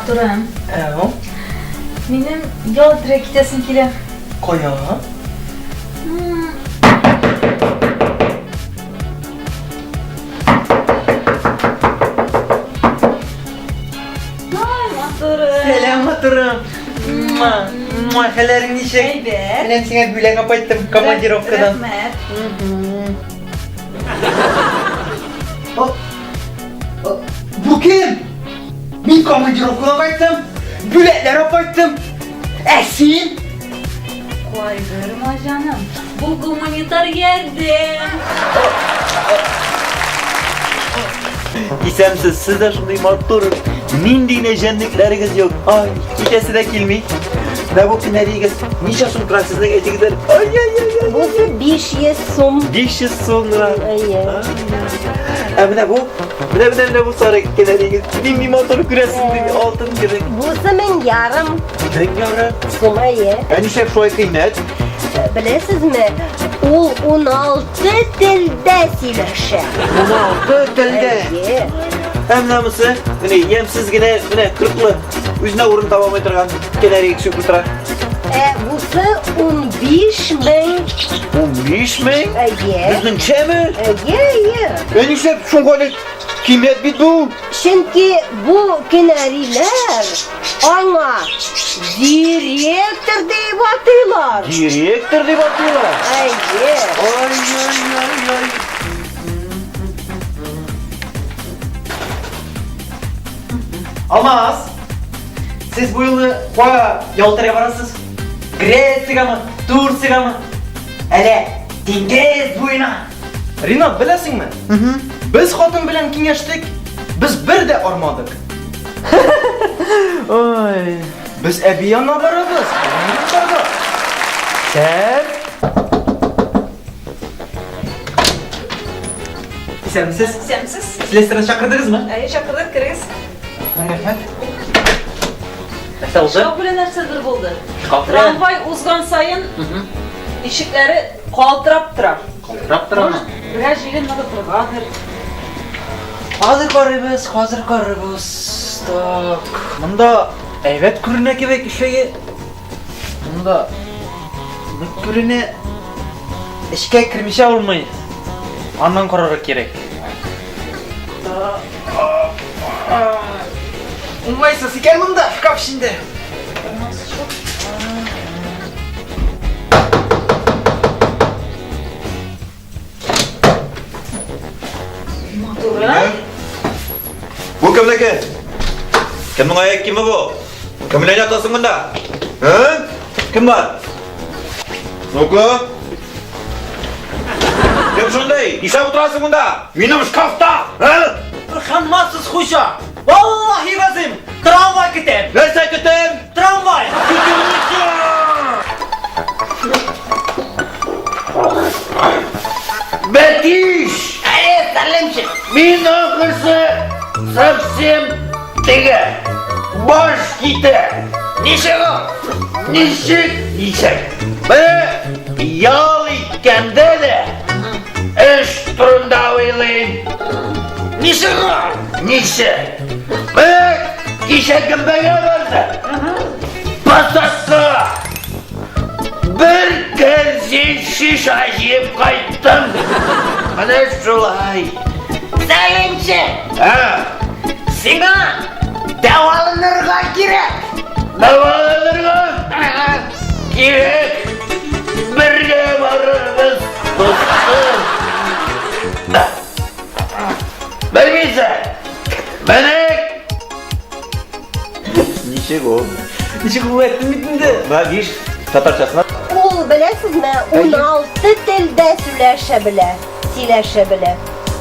Матурым. Әу. Минем ял итәргә китәсем килә. Кая? Ай, матурым. Сәлам, матурым. Муа, муа, хәлләрең ничек? Әйбәт. Менә сиңа бүләк алып кайттым командировкадан. Рәхмәт. О, о, Бу кем? Мин командировкадан кайттым. Бүләкләр алып кайттым. Ә син? Кайгырма, җаным. Бу гуманитар ярдәм. Исәнсез, сез дә шундый матур. Нинди генә җәнлекләрегез юк. Ай, китәсе дә килми. Менә бу кенәригез ничә сум тора сезнең әйтегезләр? Ай, ай, ай, ай. Бусы 500 сум. 500 сум гына. Әйе. Ә менә бу, менә менә менә бу сары кенәригез. Нинди матур күрәсең, бит, алтын кебек. Бусы 1500 1000 сум, әйе. Ә нишләп шулай кыйммәт? Беләсезме, ул 16 телдә сөйләшә. 16 телдә. Әйе. Ә менә монысы, менә ямьсез генә, менә кырыклы, үзенә урын таба алмый торган кенәрик чүп утыра. Ә бусы 15 мең. 15 мең? Әйе. Безнеңчәме? Әйе, әйе. Ә нишләп шуңа әле кыйммәт бит бу? Чөнки бу кенәриләр аңа директор дип атыйлар. Директор дип атыйлар. Әйе. Ай-ай-ай-ай. Алмаз, сез бу юлы кая ял итәргә барасыз? Грециягәме, Турциягәме? Әллә диңгез буена? Ринат, беләсеңме? Без хатын белән киңәштек, без бер дә армадык. Ой. Без әби янына барабыз. Йортларга. Шәп. Исәнмесез. Исәнмесез. Слесарьны чакырдыгызмы? Әйе, чакырдык, керегез. Рәхмәт. Нәрсә булды? Шкаф белән нәрсәдер булды. Шкаф белән? Трамвай узган саен ишекләре калтырап тора. Калтырап торамы? Может, берәр җирен ныгытыргадыр. Хәзер карыйбыз, хәзер карыйбыз. Так. Монда әйбәт күренә кебек ишеге. Монда нык күренә. Эчкә кермичә булмый. Аннан карарга кирәк. Уңайсыз икән монда, шкаф эчендә. Матуры. Бу кемнеке? Кемнең аяк киеме бу? Кем белән ятасың монда? Ә? Кем бар? Ну-ка. Кем шундый? Нишләп утырасың монда? Минем шкафта! Ә? Ышанмассыз, хуҗа. Валлаһи газим, трамвай көтәм. Нәрсә көтәм? Трамвай. Бәтиш! Әйе, сәлемчик. Мин ахырсы совсем теге. Баш китә. Ничек ул? Ничек, ничек? Менә ял иткәндә дә эш турында уйлыйм. Ничек ул? Ничек? Менә кичә гөмбәгә барды. Посадка. Бер кәрзин шиша җыеп кайттым. Менә шулай. Сәлемчик, Ә? сиңа дәваланырга кирәк. Дәваланырга кирәк. Бергә барырбыз, дустым. Белмисең? Менә Ничек ул? Ничек ул әйттем бит инде. Менә биш татарчасына. Ул беләсезме, 16 телдә сөйләшә белә. Сөйләшә белә.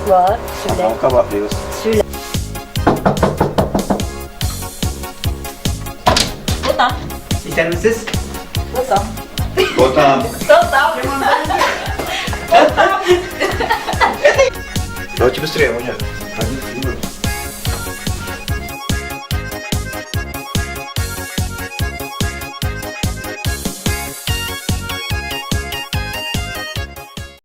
Бар, сөйлә. Кабатлыйбыз. Сөйлә. Вот там. Исәнмесез. Вот там. Вот там. Кто там? Давайте быстрее, у меня.